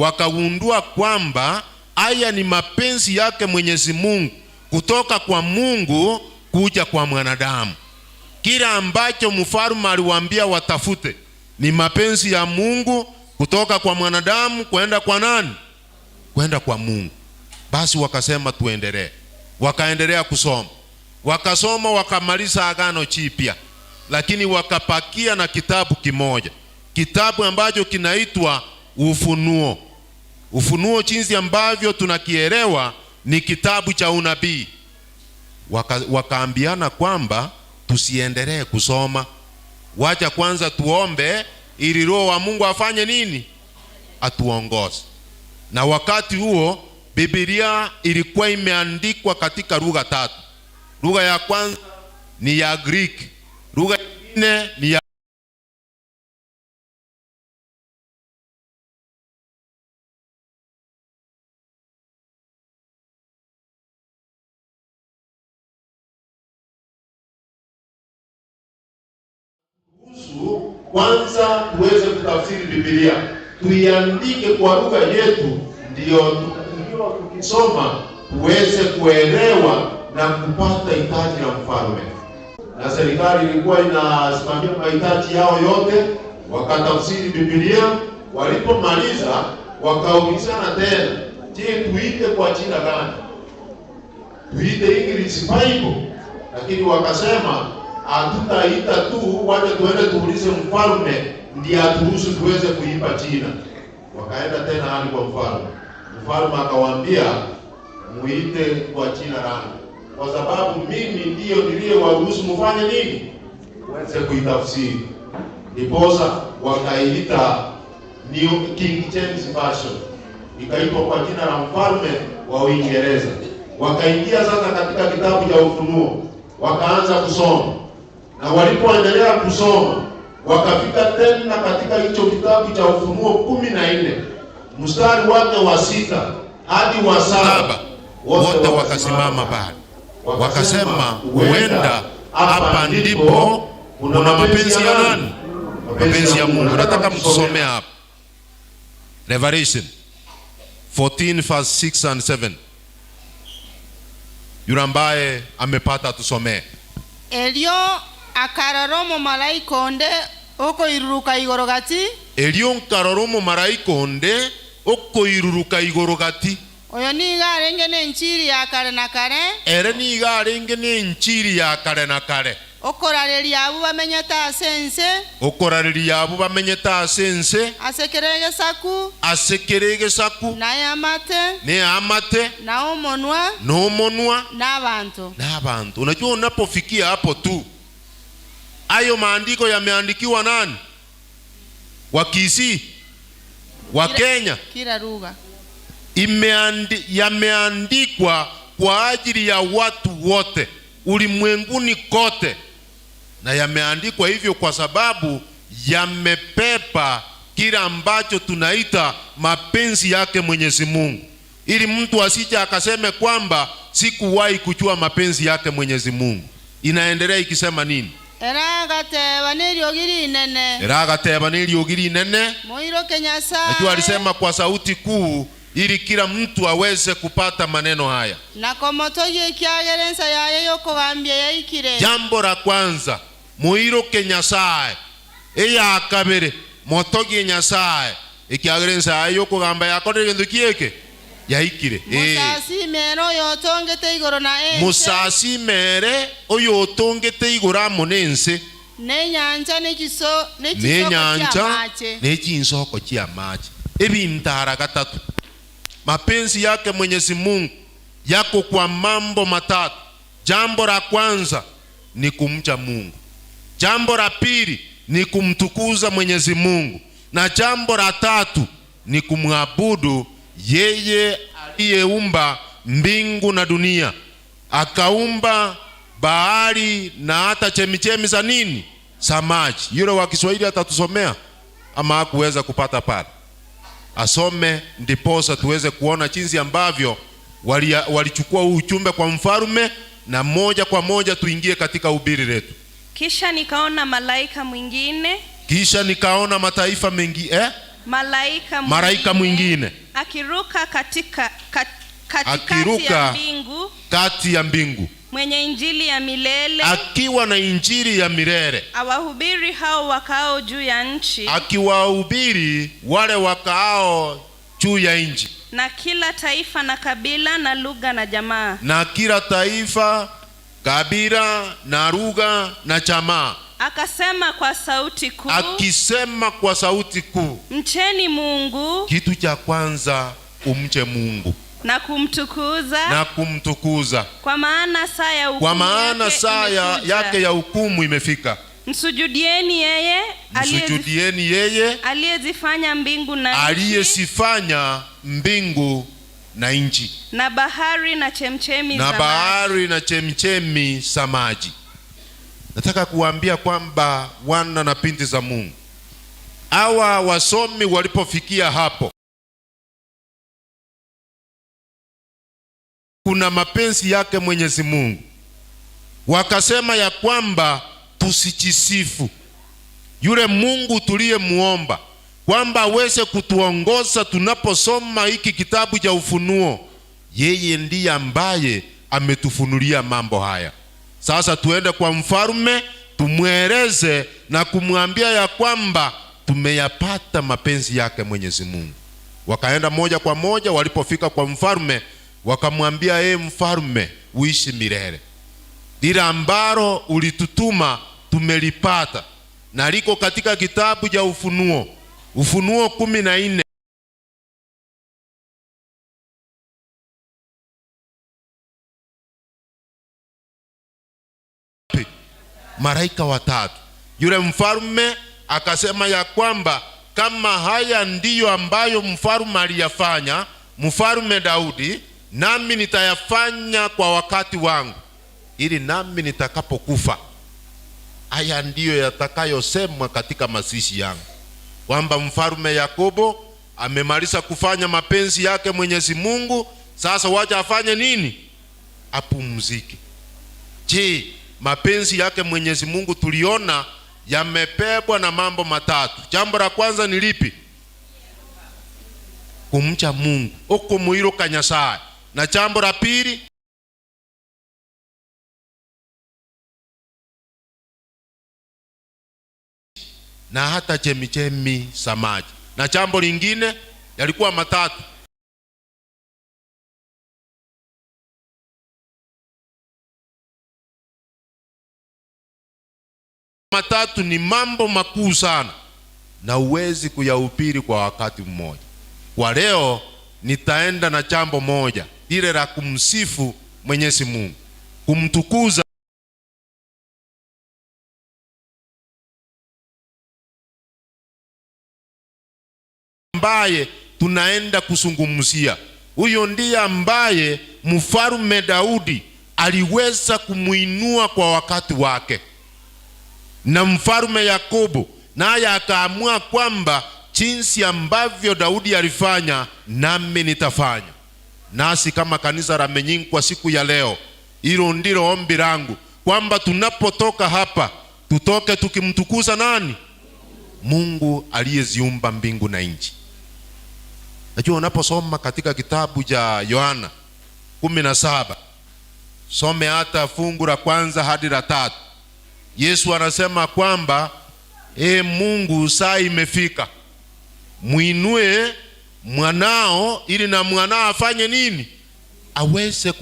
Wakagundua kwamba haya ni mapenzi yake Mwenyezi Mungu, kutoka kwa Mungu kuja kwa mwanadamu. Kila ambacho mfalme aliwaambia watafute ni mapenzi ya Mungu kutoka kwa mwanadamu kwenda kwa nani? Kwenda kwa Mungu. Basi wakasema tuendelee. Wakaendelea kusoma, wakasoma wakamaliza Agano Jipya, lakini wakapakia na kitabu kimoja, kitabu ambacho kinaitwa Ufunuo. Ufunuo jinsi ambavyo tunakielewa ni kitabu cha unabii. Wakaambiana kwamba tusiendelee kusoma, wacha kwanza tuombe ili Roho wa Mungu afanye nini? Atuongoze. Na wakati huo Biblia ilikuwa imeandikwa katika lugha tatu. Lugha ya kwanza ni ya Greek, lugha nyingine ni ya kwanza tuweze kutafsiri Biblia, tuiandike kwa lugha yetu, ndio tukisoma tuweze kuelewa na kupata hitaji la mfalme. Na serikali ilikuwa inasimamia mahitaji yao yote, wakatafsiri Biblia. Walipomaliza wakaulizana tena, je, tuite kwa jina gani? Tuite English Bible? Lakini wakasema hatutaita tu, wacha tuende tuulize mfalme ndiye aturuhusu tuweze kuipa jina. Wakaenda tena hadi kwa mfalme. Mfalme akawaambia, muite kwa jina langu, kwa sababu mimi ndiyo niliyewaruhusu mfanye nini, uweze kuitafsiri. Ndiposa wakaiita New King James Version, ikaitwa kwa jina la mfalme wa Uingereza. Wakaingia sasa katika kitabu cha Ufunuo, wakaanza kusoma, na walipoendelea kusoma wakafika tena katika hicho kitabu cha Ufunuo 14 mstari wake wa 6 hadi wa 7, wote wakasimama pale wakasema, huenda hapa ndipo kuna mapenzi ya nani? Mapenzi ya Mungu. Nataka mtusomee hapa Revelation 14 verse 6 and 7. Yule ambaye amepata tusomee. Elio akarora omomalaika onde okoiruruka igoro gati. Elio nkarora omomalaika onde okoiruruka igoro gati. Oyo nigo arenge nenchiri ya kare na kare. Ere nigo arenge nenchiri ya kare na kare. Okorareria abo bamenyete ase ense. Okorareria abo bamenyete ase ense. Ase kere egesaku. Ase kere egesaku. Na eamate. Na eamate. Na omonwa. Na omonwa. Na abanto. Na abantu. Unajua unapofikia hapo tu, hayo maandiko yameandikiwa nani? Wakisii, wa Kenya, kila lugha. Yameandikwa kwa ajili ya watu wote ulimwenguni kote, na yameandikwa hivyo kwa sababu yamepepa kila ambacho tunaita mapenzi yake Mwenyezi Mungu, ili mtu asije akaseme kwamba sikuwahi kujua mapenzi yake Mwenyezi Mungu. Inaendelea ikisema nini? Eragateba neriogi rinene. Eragateba neriogi rinene. Moiroke Nyasaye. Najua alisema kwa sauti kuu ili kila mtu aweze kupata maneno haya. Na komotogie ekiagera ensa yaye yokogambia yaikire. Jambo la kwanza, moiroke Nyasaye. Eya kabere, motogie Nyasaye. Ekiagera ensa yaye yokogamba yakorire gento kieke yaikire. Musasimere oyo otongete igoro na ense. Musasimere oyo otongete igoro amo nense. Nenyancha Nenyancha nechinsoko chiamache. Ebintara gatatu. Mapenzi yake Mwenyezi Mungu yako kwa mambo matatu. Jambo la kwanza ni kumcha Mungu. Jambo la pili ni kumtukuza Mwenyezi Mungu, na jambo la tatu ni kumwabudu yeye aliyeumba mbingu na dunia, akaumba bahari na hata chemichemi za nini, za maji. Yule wa Kiswahili atatusomea ama hakuweza kupata pale, asome ndiposa tuweze kuona jinsi ambavyo walichukua huu ujumbe kwa mfalme, na moja kwa moja tuingie katika hubiri letu. Kisha nikaona malaika mwingine. Kisha nikaona mataifa mengi, Malaika mwingine akiruka katika katikati Akiruka ya mbingu, kati ya mbingu, mwenye injili ya milele, akiwa na injili ya milele, awahubiri hao wakao juu ya nchi, akiwahubiri wale wakaao juu ya nchi, na kila taifa na kabila na lugha na jamaa, na kila taifa, kabila na lugha na jamaa, Akasema kwa sauti kuu, akisema kwa sauti kuu. Mcheni Mungu Kitu cha kwanza, umche Mungu na kumtukuza, na kumtukuza, kwa maana saa ya hukumu kwa maana yake saa imekuja. yake ya hukumu imefika. Msujudieni yeye Msujudieni yeye aliyezifanya mbingu na nchi, aliyesifanya mbingu na nchi na bahari na chemchemi na za maji. bahari na chemchemi za maji. Nataka kuambia kwamba wana na binti za Mungu, hawa wasomi walipofikia hapo, kuna mapenzi yake Mwenyezi Mungu, wakasema ya kwamba tusijisifu yule Mungu tuliyemuomba kwamba aweze kutuongoza tunaposoma hiki kitabu cha Ufunuo. Yeye ndiye ambaye ametufunulia mambo haya. Sasa tuende kwa mfalme tumweleze na kumwambia ya kwamba tumeyapata mapenzi yake Mwenyezi Mungu. Wakaenda moja kwa moja, walipofika kwa mfalme wakamwambia, ee mfalme, uishi milele. Lile ambalo ulitutuma tumelipata, na liko katika kitabu cha Ufunuo, Ufunuo 14. Malaika watatu. Yule mfalme akasema ya kwamba kama haya ndiyo ambayo mfalme aliyafanya, mfalme Daudi, nami nitayafanya kwa wakati wangu, ili nami nitakapokufa haya ndiyo yatakayosemwa katika mazishi yangu, kwamba mfalme Yakobo amemaliza kufanya mapenzi yake Mwenyezi Mungu. Sasa wacha afanye nini? Apumzike. Je, mapenzi yake Mwenyezi Mungu tuliona yamebebwa na mambo matatu. Jambo la kwanza ni lipi? Kumcha Mungu, okumuiruka Nyasaye. Na jambo la pili, na hata chemichemi za maji. Na jambo lingine, yalikuwa matatu. Matatu ni mambo makuu sana, na huwezi kuyahubiri kwa wakati mmoja. Kwa leo nitaenda na jambo moja, lile la kumsifu Mwenyezi Mungu, kumtukuza ambaye tunaenda kuzungumzia. Huyo ndiye ambaye mfalme Daudi aliweza kumuinua kwa wakati wake, na mfalme Yakobo naye akaamua kwamba jinsi ambavyo Daudi alifanya nami nitafanya. Nasi kama kanisa la Menyinyi kwa siku ya leo, hilo ndilo ombi langu, kwamba tunapotoka hapa tutoke tukimtukuza nani? Mungu aliyeziumba mbingu na nchi. Najua unaposoma katika kitabu cha Yohana 17, some hata fungu la kwanza hadi la 3. Yesu anasema kwamba Mungu, saa imefika, muinue mwanao ili na mwanao afanye nini? Aweze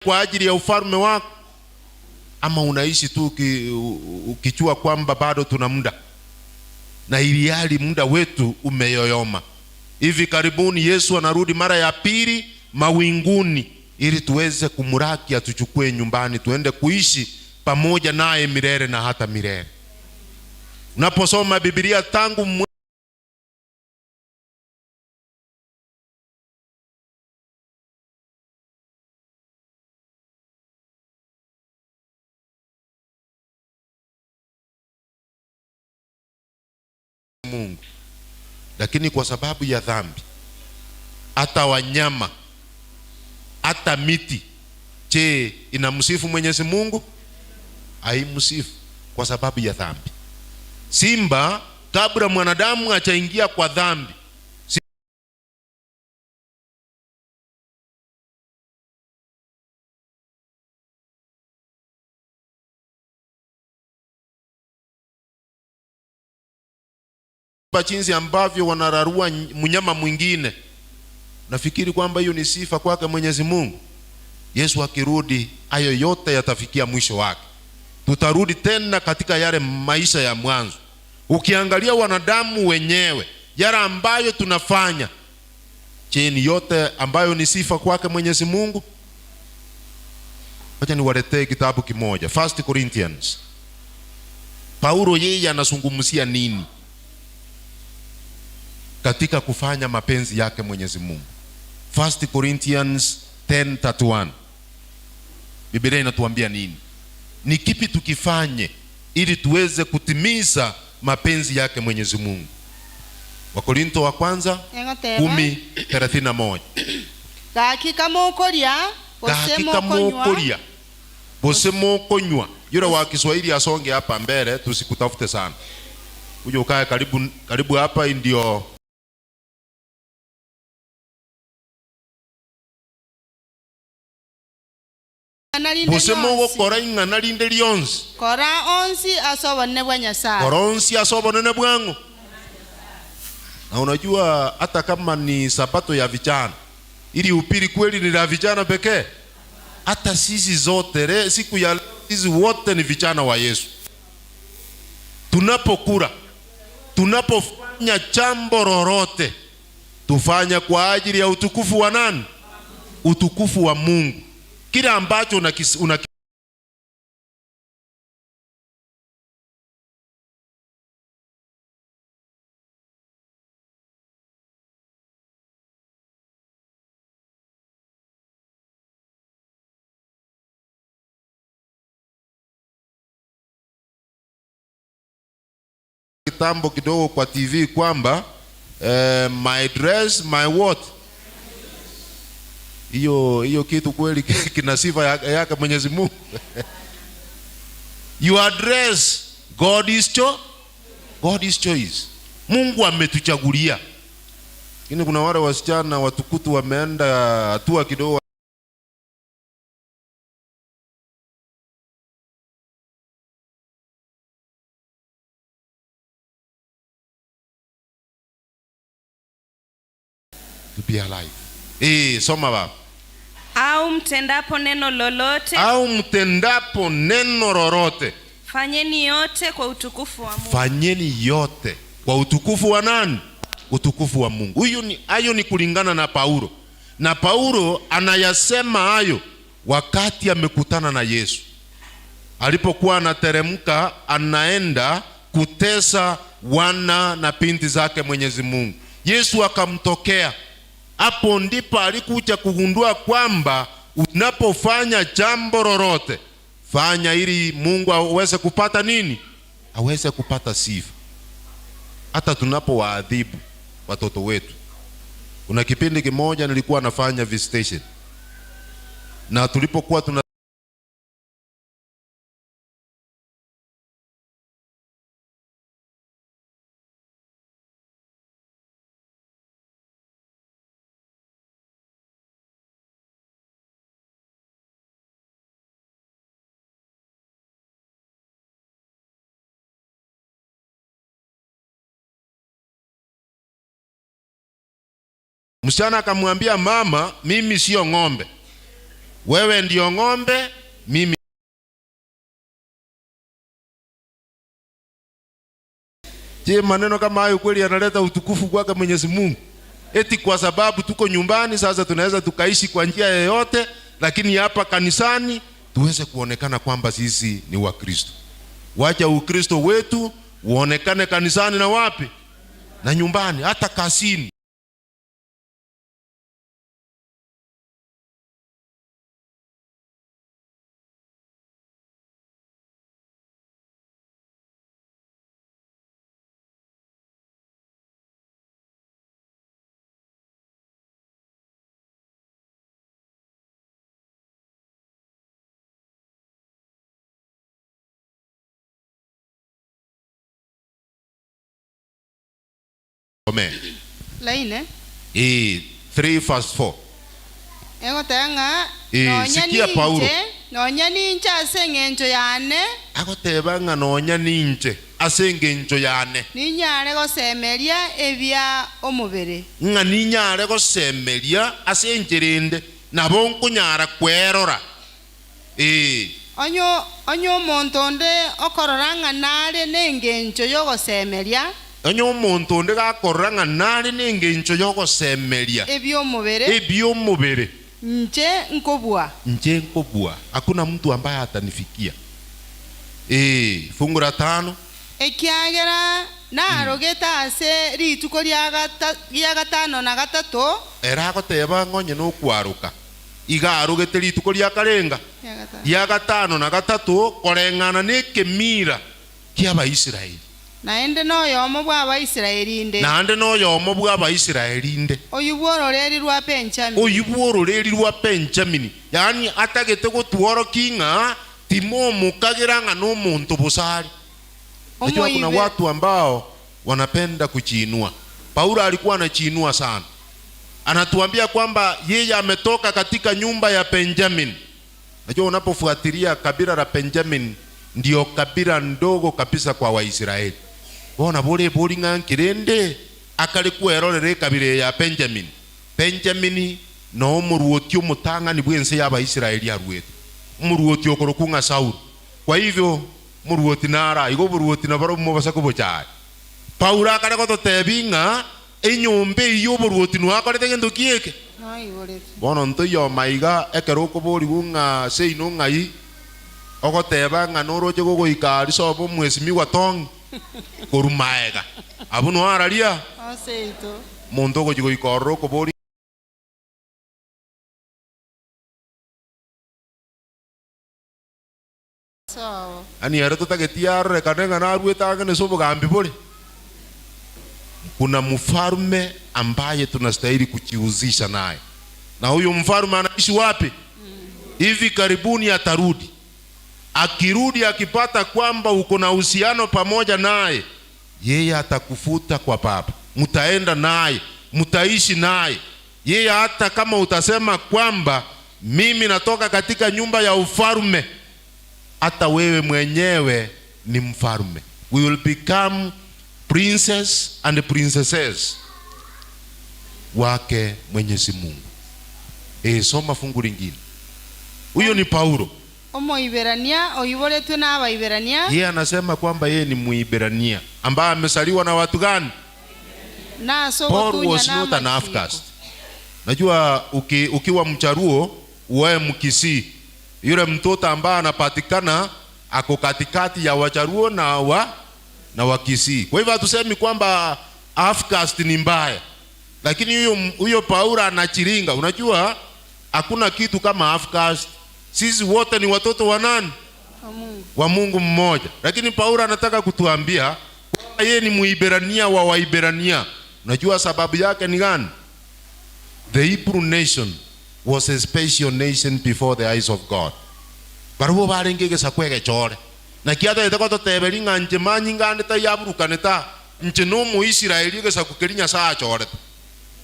kwa ajili ya ufalme wako. Ama unaishi tu ukijua kwamba bado tuna muda, na ili hali muda wetu umeyoyoma. Hivi karibuni Yesu anarudi mara ya pili mawinguni, ili tuweze kumlaki atuchukue nyumbani, tuende kuishi pamoja naye milele na hata milele. Unaposoma Biblia tangu Mungu. Lakini kwa sababu ya dhambi, hata wanyama, hata miti, je, inamsifu Mwenyezi Mungu? Haimsifu kwa sababu ya dhambi. Simba kabla mwanadamu hajaingia kwa dhambi, jinsi ambavyo wanararua mnyama mwingine, nafikiri kwamba hiyo ni sifa kwake Mwenyezi Mungu. Yesu akirudi, hayo yote yatafikia mwisho wake. Tutarudi tena katika yale maisha ya mwanzo. Ukiangalia wanadamu wenyewe, yale ambayo tunafanya, je, ni yote ambayo ni sifa kwake Mwenyezi Mungu? Wacha niwaletee kitabu kimoja, 1 Corinthians. Paulo yeye anazungumzia nini katika kufanya mapenzi yake Mwenyezi Mungu? 1 Corinthians 10:31. Biblia inatuambia nini? Ni kipi tukifanye ili tuweze kutimiza mapenzi yake Mwenyezi Mungu? Wakorinto wa kwanza Egoteba, 10:31. Gakika mokoria gose Hakika mokonywa mokoria bose mokonywa. Yule wa Kiswahili asonge hapa mbele, tusikutafute sana. Uje ukae karibu karibu hapa, ndio Ng'ana bose rinde rionsi. mogokora ing'ana rinde rionsi, Kora onsi ase obonene bwa Nyasaye. koronsi ase obonene bwangu. Na unajua hata kama ni sabato ya vijana, ili upili kweli ni la vijana pekee? Hata sisi zote siku ya leo, sisi wote ni vijana wa Yesu. Tunapokula, tunapofanya jambo lolote, tufanye kwa ajili ya utukufu wa nani? Utukufu wa Mungu. Kila ambacho una kitambo kidogo kwa TV kwamba my dress my what, hiyo kitu kweli kina sifa yake Mwenyezi Mungu. Your dress, God is choice. Mungu ametuchagulia. Lakini kuna wale wasichana watukutu wameenda hatua kidogo, to be alive. Soma baba. Au mtendapo neno lolote, Au mtendapo neno lolote, fanyeni yote kwa utukufu wa Mungu. Fanyeni yote kwa utukufu wa nani? Utukufu wa Mungu. Hayo ni kulingana na Paulo. Na Paulo anayasema hayo wakati amekutana na Yesu. Alipokuwa anateremka anaenda kutesa wana na binti zake Mwenyezi Mungu. Yesu akamtokea. Hapo ndipo alikuja kugundua kwamba unapofanya jambo lolote, fanya ili Mungu aweze kupata nini? Aweze kupata sifa. Hata tunapowaadhibu watoto wetu. Kuna kipindi kimoja nilikuwa nafanya visitation. Na tulipokuwa tuna Msichana akamwambia mama, mimi sio ng'ombe. Wewe ndio ng'ombe, mimi. Je, maneno kama hayo kweli yanaleta utukufu kwake Mwenyezi Mungu? Eti kwa sababu tuko nyumbani sasa tunaweza tukaishi kwa njia yoyote, lakini hapa kanisani tuweze kuonekana kwamba sisi ni Wakristo. Wacha Ukristo wetu uonekane kanisani na wapi? Na nyumbani, hata kazini. Tusomee. Laine. 3 verse 4. Egoteba ng'a nonya Sikia Paulo. ninche, nonya ninche ase eng'encho yane. Agoteba ng'a nonya ninche ase eng'encho yane. Ninyare gosemeria ebia omobere. Ng'a ninyare gosemeria ase encherende nabo nkunyara kwerora. Onyo onyo omonto onde okorora ng'a nare na eng'encho yogosemeria. Onyo omonto onde gakorora ng'a nare na eng'encho yogosemeria. Ebiomobere. Ebiomobere. Nche nkobua. Nche nkobua. Hakuna mtu ambaye atanifikia. Fungu la 5. Ekiagera narogete ase rituko ria gatano na gatato. Era agoteba ng'onye nokwaroka. Iga arogete rituko ria karenga ria gatano na gatato koreng'ana nekemira kia Abaisraeli. Naende noyomo bwa Abaisraeli nde. Naende noyomo bwa Abaisraeli nde. Oyu bwororeri rwa Benjamini. Oyu bwororeri rwa Benjamini. Yaani atagete gotworoki ng'a timomukagira ng'a nomonto bosari. Najua kuna watu ambao wanapenda kujiinua. Paulo alikuwa anajiinua sana. Anatuambia kwamba yeye ametoka katika nyumba ya Benjamin. Najua unapofuatilia kabila la Benjamin ndio kabila ndogo kabisa kwa Waisraeli. Bona bole boli ng'ankirende akali kwerorere kabila ya Benjamin. Benjamin no muruoti omutang'ani bwense ya Abaisraeli arwete. Muruoti okorokunga Saul. Kwa hivyo muruoti nara igo buruoti na baro mubasa kubochaya. Paulo akare gototebi ng'a enyomba iyo buruoti nwakorete gento kieke. Bono ntoyo maiga ekero okoboriwu ng'a seino ng'ai ogoteba ng'a noroche gogoika risobo omwesimigwa tong korumaega abu noararia aseito monto ogochi goika ororo okobori sawa. Ani ere totageti arorekane ng'a narwete ang'e ase obogambi bore. Kuna mfalme ambaye tunastahili kujihusisha naye. Na huyu mfalme anaishi wapi? Hivi karibuni atarudi. Akirudi akipata kwamba uko na uhusiano pamoja naye, yeye atakufuta kwa Baba. Mtaenda naye, mtaishi naye. Yeye hata kama utasema kwamba mimi natoka katika nyumba ya ufalme, hata wewe mwenyewe ni mfalme. We will become princess and princesses wake Mwenyezi Mungu. Soma fungu lingine. Huyo ni Paulo. Omoiberania oiboretwe na Abaiberania. Yeye anasema kwamba yeye ni Muiberania ambaye amesaliwa na watu gani? Na so Paul was not an half caste. Najua ukiwa Mcharuo uwe Mkisii, yule mtoto ambaye anapatikana ako katikati ya Wacharuo na Wakisii. Kwa hivyo hatusemi kwamba half caste ni mbaya. Lakini huyo Paulo anachiringa. Unajua hakuna kitu kama half caste. Sisi wote ni watoto wa nani? Wa Mungu. Wa Mungu mmoja. Lakini Paulo anataka kutuambia kwamba yeye ni Muiberania wa Waiberania. Unajua sababu yake ni gani? The Hebrew nation was a special nation before the eyes of God. Baruo barenge gesakwege chore. Na kiatete gototeberi ng'a nche manyingande tayaburukane ta nche no Muisraeli gesakukeri Nyasaye achorete.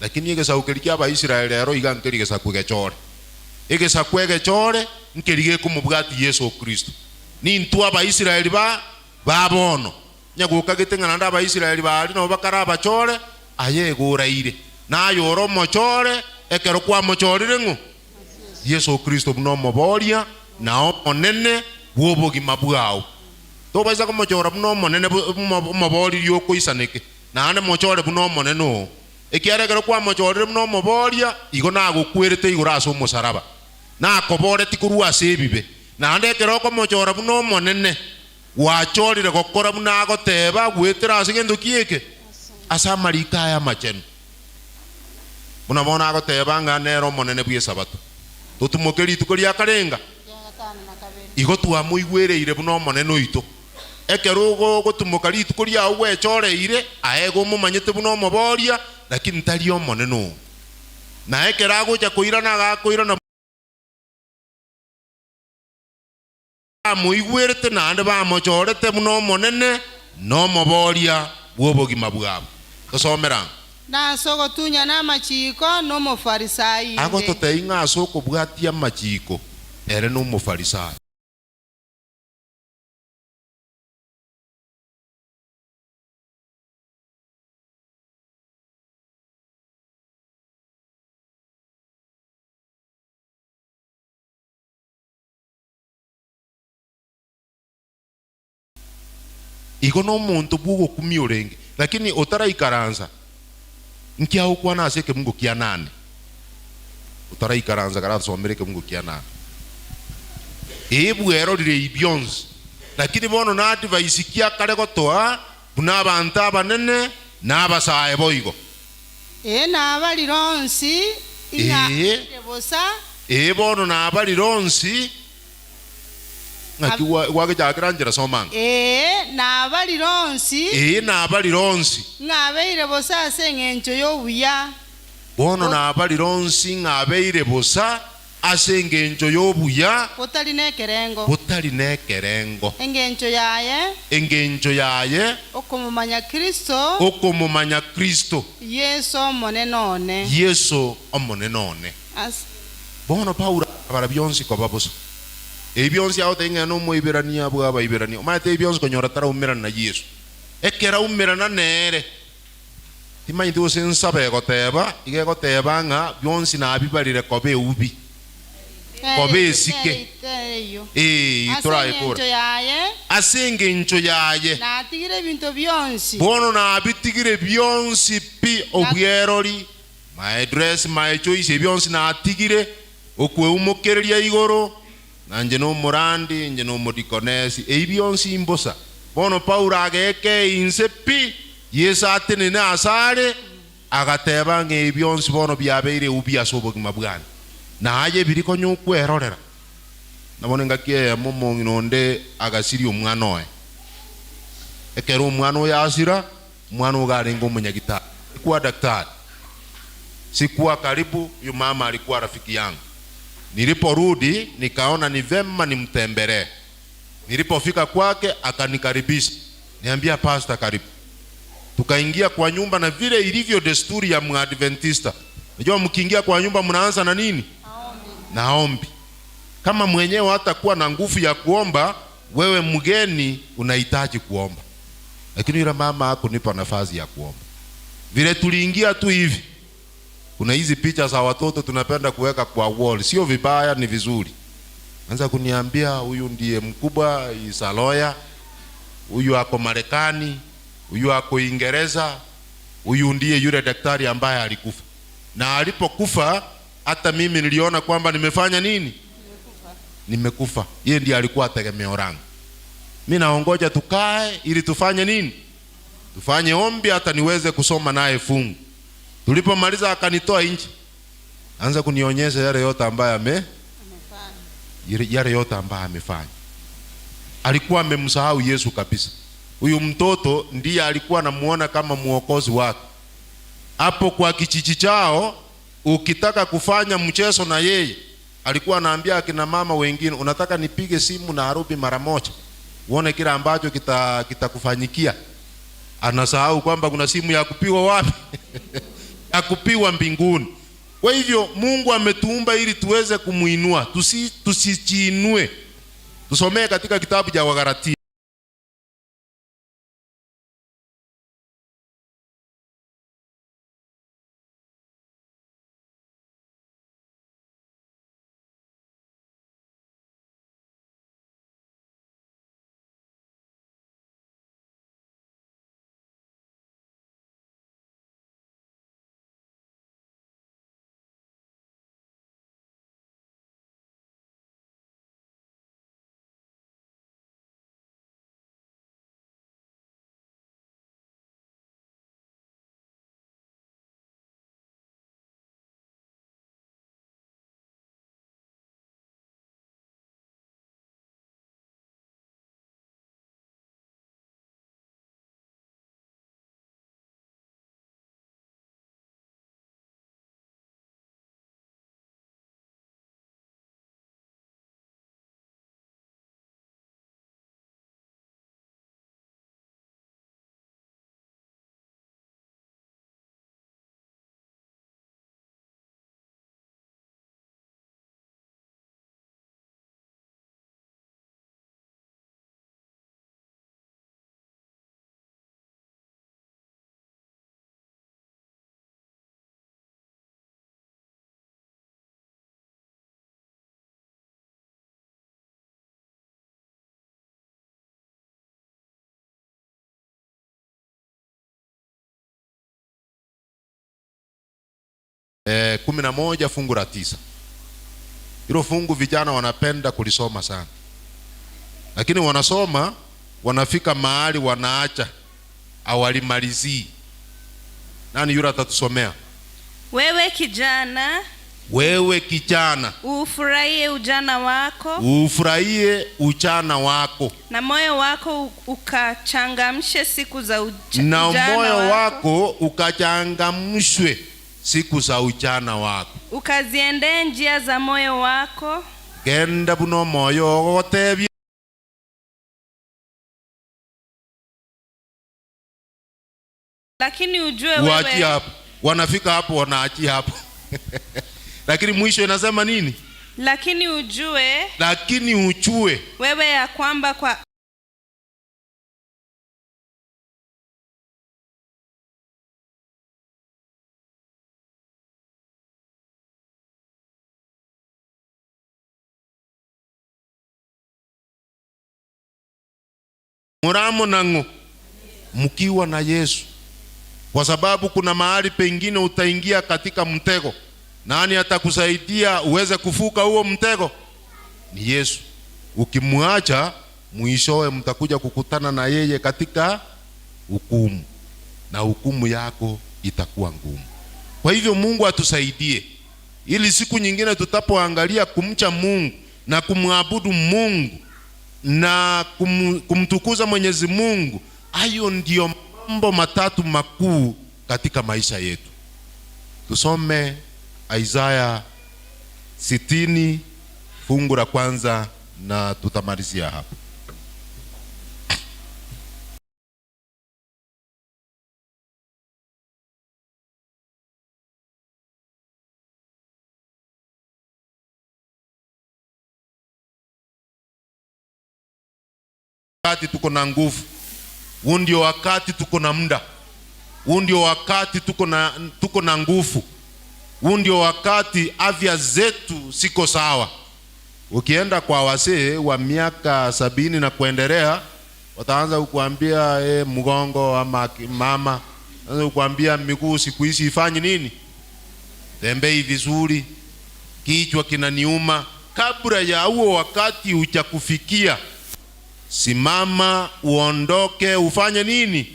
Lakini egesakukeri kia Abaisraeli ero iga nkeri gesakwege chore. Egesakwege chore nkeri gekomobwati Yesu Kristo. Nintwe Abaisraeli ba babono. Nyagokagete ng'a naende Abaisraeli bari nabo bakara abachore aye egoraire. Naye oro omochore ekero kwamochorire ng'o Yesu Kristo buna omoboria na omonene bw'obogima bwao. Tobaisa komochora buna omonene omoboriri okoisaneke. Naende mochore buna omonene oo. Ekiara ekero kwamochorire buna omoboria igo nagokwerete igoro ase omosaraba. Nakoboreti korwa ase ebibe. Naende ekero okomochora buna omonene gwachorire gokora buna agoteba gwetera ase gento kieke ase amarika aya amachenu. Buna bono agoteba ng'a nere omonene bwa esabato. Totumoke rituko ria karenga igo twamoigwereire buna omonene oito. Ekero gotumoka rituko riao gwechoreire aye gomomanyete buna omoboria lakini tari omonene oo. Na ekero agocha koirana agakoirana bamoigwerete naende bamochorete buna omonene na omoboria bwa obogima bwabo. Tosomera. Naso gotunya na amachiko n'omofarisayo. Agototei ng'a ase okobwatia amachiko ere n'omofarisayo. Igo n'omonto bw'ogokumia orenge lakini otaraikaransa nkiaokwana ase ekemungo kia nane otaraikaransa karasomere ekemungo kia nane ebwerorire ibionsi lakini bono na advice kia kare gotoa buna abanto abanene na abasae boigo Nabarire onsi ing'a bosa bono nabarire onsi ng'aki gwagechakera nchera somanga nabarire onsi nabarire onsi ng'abeire bosa ase eng'encho y'obuya bono nabarire onsi ng'abeire bosa ase eng'encho y'obuya botari n'ekerengo botari n'ekerengo eng'encho yaye eng'encho yaye okomomanya Kristo okomomanya Kristo Yesu omonene one Yesu omonene one bono Paulo abara bionsi koba bosa ebionsi agotenga n'omoiberania bwa abaiberania omanyete ebionsi konyora taraumerana na Yesu ekeraumerana nere timanyete gose nsabe egoteba iga egoteba ng'a bionsi nabibarire koba eubi koba esike toraekora ase eng'encho yaye natigire ebinto bionsi bono nabitigire bionsi pi obwerori my dress my choice ebionsi natigire okweumokereria igoro nanje n'omorandi nje n'omodikonesi ebionsi imbosa bono Paulo ageke inse pi Yesu atenene asare agateba ng'a ebionsi bono biabeire ubi ase obogima bwane naye biri konya okwerorera nabone ngaki eyemo omong'ina onde agasiria omwana oye ekero omwana oyo asira omwana oyo arenge omonyagitari sikuwa daktari sikuwa karibu huyu mama alikuwa rafiki yangu. Niliporudi nikaona ni vema nimtembelee. Nilipofika kwake akanikaribisha. Niambia pastor karibu. Tukaingia kwa nyumba na vile ilivyo desturi ya Muadventista. Unajua mkiingia kwa nyumba mnaanza na nini? Naombi. Kama mwenyewe hatakuwa na nguvu ya kuomba, wewe mgeni unahitaji kuomba. Lakini yule mama hakunipa nafasi ya kuomba. Vile tuliingia tu hivi. Kuna hizi picha za watoto tunapenda kuweka kwa wall. Sio vibaya, ni vizuri. Anza kuniambia huyu ndiye mkubwa, is a lawyer. Huyu ako Marekani, huyu ako Uingereza, huyu ndiye yule daktari ambaye alikufa. Na alipokufa hata mimi niliona kwamba nimefanya nini? Nimekufa. Yeye ndiye alikuwa tegemeo langu. Mimi naongoja tukae ili tufanye nini? Tufanye ombi hata niweze kusoma naye fungu. Tulipomaliza akanitoa nje. Anza kunionyesha yale yote ambayo yale yote ambayo amefanya. Alikuwa amemsahau Yesu kabisa. Huyu mtoto ndiye alikuwa anamuona kama muokozi wake. Hapo kwa kijiji chao ukitaka kufanya mchezo na yeye, alikuwa anaambia akina mama wengine, unataka nipige simu na Nairobi mara moja uone kila ambacho kitakufanyikia. Anasahau kwamba kuna simu ya kupigwa wapi? Ya kupigwa mbinguni. Kwa hivyo Mungu ametuumba ili tuweze kumuinua, tusijiinue. Tusomee katika kitabu cha Wagalatia. 11 fungu la 9. Hilo fungu vijana wanapenda kulisoma sana, lakini wanasoma wanafika mahali wanaacha, hawalimalizii. Nani yule atatusomea? Wewe kijana, Wewe kijana, ufurahie ujana wako, ufurahie ujana wako, na moyo wako ukachangamshe siku za na ujana moyo wako, wako ukachangamshwe siku za ujana wako. Ukaziendee njia za moyo wako, Genda buno moyo ogotebie lakini ujue uachie wewe, hapo. Wanafika hapo wanaachia hapo. Lakini mwisho inasema nini? lakini ujue Lakini ujue wewe ya kwamba kwa muramo nango mkiwa na Yesu, kwa sababu kuna mahali pengine utaingia katika mtego. Nani atakusaidia uweze kufuka huo mtego? Ni Yesu. Ukimwacha, mwishowe mtakuja kukutana na yeye katika hukumu, na hukumu yako itakuwa ngumu. Kwa hivyo Mungu atusaidie ili siku nyingine tutapoangalia kumcha Mungu na kumwabudu Mungu na kumtukuza Mwenyezi Mungu, hayo ndiyo mambo matatu makuu katika maisha yetu. Tusome Isaya 60 fungu la kwanza na tutamalizia hapo. Wakati tuko na nguvu, huu ndio wakati tuko na muda, huu ndio wakati tuko na nguvu, huu ndio wakati afya zetu siko sawa. Ukienda kwa wasee wa miaka 70 na kuendelea, wataanza kukuambia mgongo ama mama, wataanza kukuambia miguu siku hizi ifanye nini, tembei vizuri, kichwa kinaniuma. Kabla ya huo wakati hujakufikia, simama, uondoke, ufanye nini?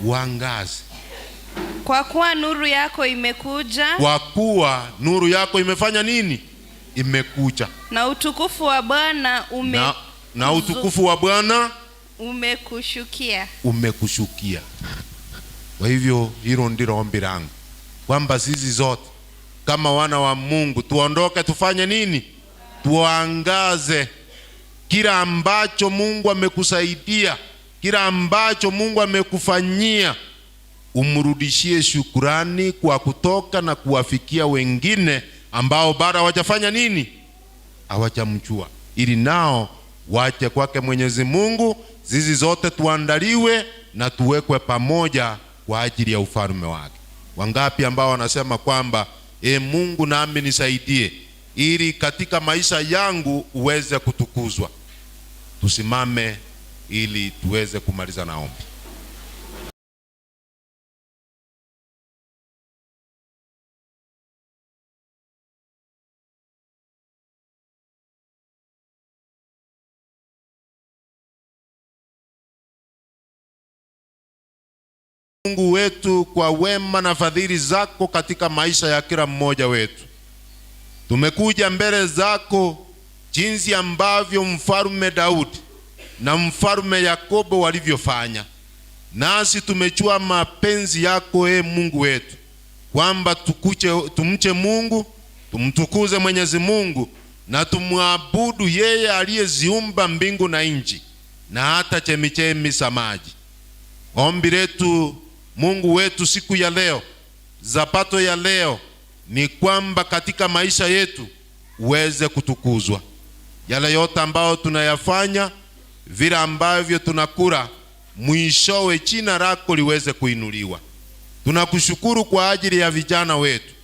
Uangaze. Kwa kuwa nuru yako imekuja, Kwa kuwa nuru yako imefanya nini? Imekuja. Na utukufu wa Bwana na utukufu wa Bwana umekushukia. Umekushukia. Kwa hivyo hilo ndilo ombi langu, kwamba sisi zote kama wana wa Mungu tuondoke, tufanye nini? Tuangaze. Kila ambacho Mungu amekusaidia, kila ambacho Mungu amekufanyia, umrudishie shukrani kwa kutoka na kuwafikia wengine ambao bado hawajafanya nini? Hawajamjua, ili nao waje kwake Mwenyezi Mungu. Sisi zote tuandaliwe na tuwekwe pamoja kwa ajili ya ufalme wake. Wangapi ambao wanasema kwamba Mungu nami nisaidie ili katika maisha yangu uweze kutukuzwa. Tusimame ili tuweze kumaliza na ombi. Mungu wetu, kwa wema na fadhili zako katika maisha ya kila mmoja wetu, tumekuja mbele zako jinsi ambavyo mfalme Daudi na mfalme Yakobo walivyofanya. Nasi tumechua mapenzi yako, Mungu wetu, kwamba tumche Mungu, tumtukuze Mwenyezi Mungu na tumwabudu yeye aliyeziumba mbingu na nchi na hata chemichemi za maji. Ombi letu Mungu wetu siku ya leo, Sabato ya leo, ni kwamba katika maisha yetu uweze kutukuzwa. Yale yote ambayo tunayafanya, vile ambavyo tunakula, mwishowe jina lako liweze kuinuliwa. Tunakushukuru kwa ajili ya vijana wetu.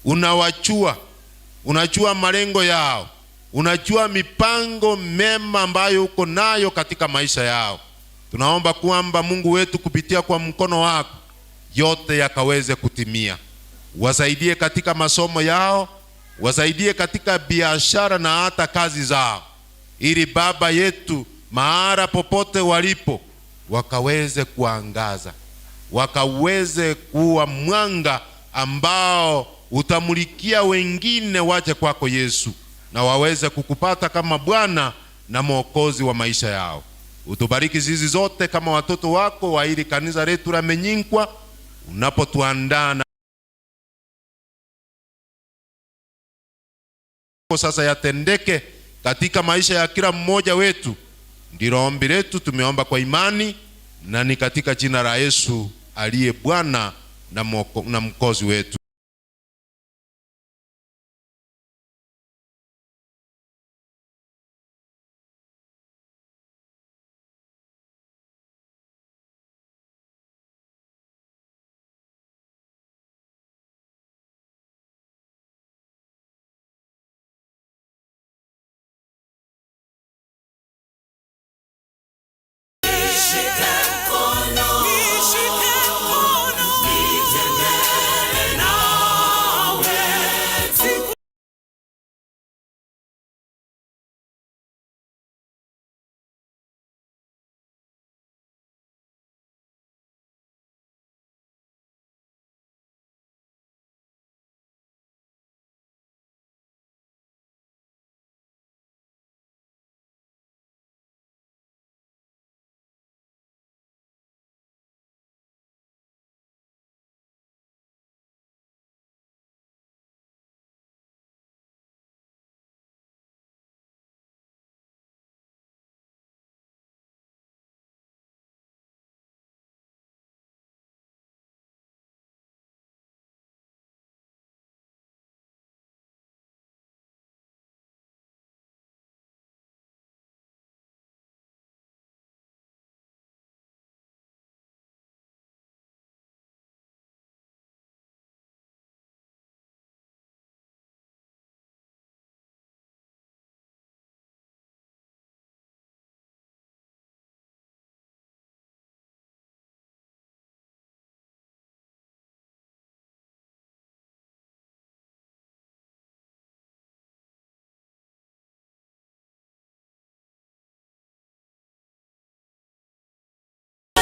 Unawajua, unajua malengo yao, unajua mipango mema ambayo uko nayo katika maisha yao. Tunaomba kwamba Mungu wetu kupitia kwa mkono wako yote yakaweze kutimia. Wasaidie katika masomo yao, wasaidie katika biashara na hata kazi zao, ili Baba yetu, mahali popote walipo, wakaweze kuangaza, wakaweze kuwa mwanga ambao utamulikia wengine waje kwako Yesu, na waweze kukupata kama Bwana na Mwokozi wa maisha yao. Utubariki sisi zote kama watoto wako wa hili kanisa letu la Menyinkwa, unapotuandaa na sasa yatendeke katika maisha ya kila mmoja wetu. Ndilo ombi letu, tumeomba kwa imani na ni katika jina la Yesu aliye Bwana na Mwokozi wetu. Nishike mkono, nishike mkono, nitembee nawe siku.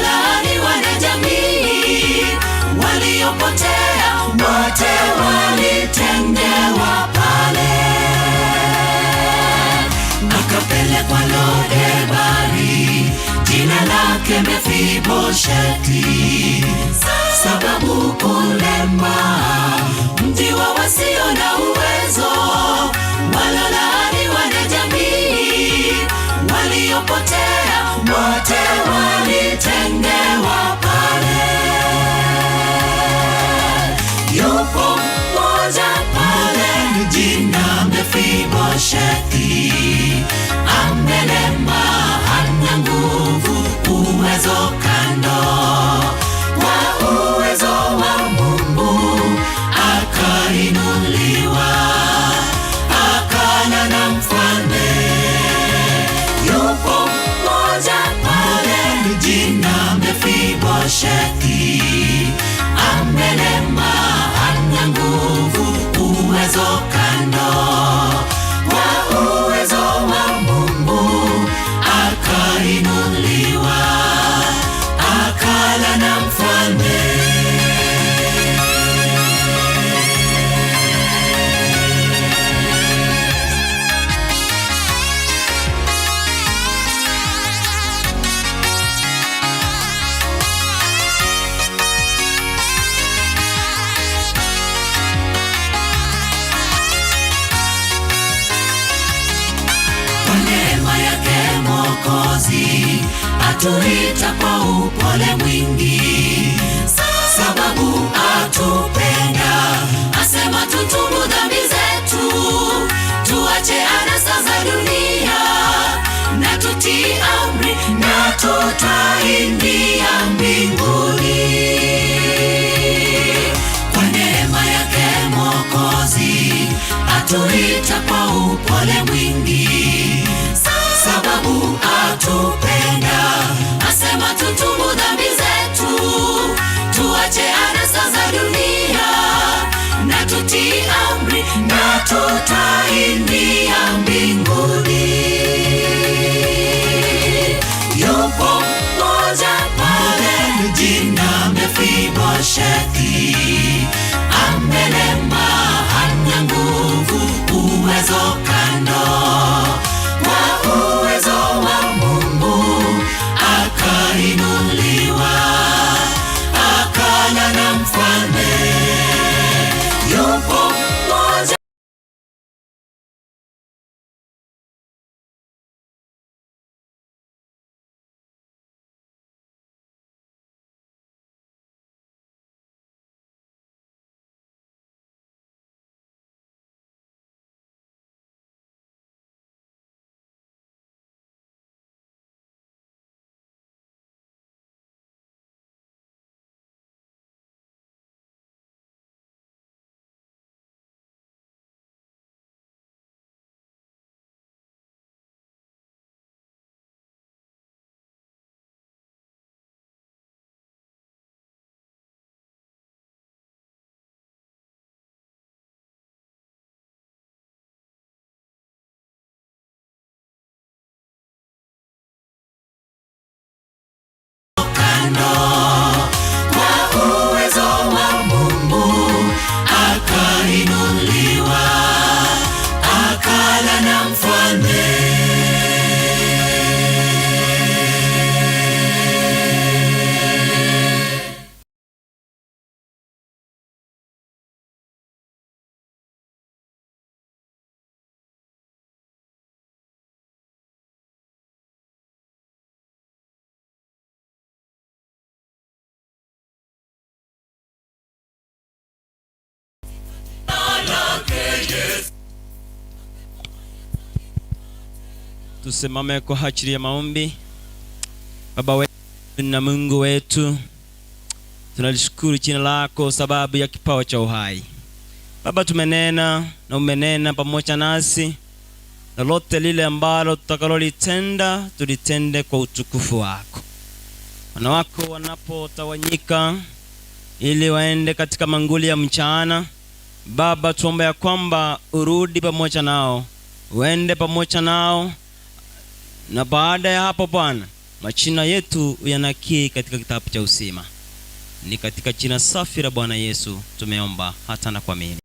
Laaniwa na jamii, waliopotea wote walitengewa pale. Akapelekwa Lodebari, jina lake Mefibosheti, sababu kulema, mji wa wasio na uwezo, walolaaniwa na jamii, waliopotea wote walitengewa pale. Yupo mmoja pale, jina Mefiboshethi, amelema, hana nguvu, uwezo kando. Kwa uwezo wa Mungu akainuliwa, akala na mfalme. Yupo mmoja pale, jina Mefiboshethi, amelema, hana nguvu, uwezo kando. Kwa uwezo wa Mungu akainuliwa, akala na mfalme. Kwa neema yake Mwokozi atuita kwa upole mwingi, sababu atupenda, asema tutubu dhambi zetu, tuache anasa za dunia na tutii amri, na tutaingia mbinguni. Kwa neema yake Mwokozi atuita kwa upole mwingi, sababu atupenda, asema tutubu dhambi zetu, tuache anasa za dunia. Tutaingia mbinguni. Yupo mmoja pale, jina Mefiboshethi, amelema, hana nguvu, uwezo kando. Kwa uwezo wa Mungu akainuliwa, akala na mfalme. Yupo mmoja kando. Kwa uwezo wa Mungu akainuliwa, akala na mfalme. Tusimame kwa ajili ya maombi. Baba wetu na Mungu wetu, tunalishukuru jina lako sababu ya kipawa cha uhai. Baba, tumenena na umenena pamoja nasi, lolote lile ambalo tutakalolitenda tulitende kwa utukufu wako. Wana wako wanapotawanyika ili waende katika manguli ya mchana, Baba, tuombe ya kwamba urudi pamoja nao, uende pamoja nao, na baada ya hapo Bwana, majina yetu yanakii katika kitabu cha uzima. Ni katika jina safi la Bwana Yesu tumeomba hata na kuamini.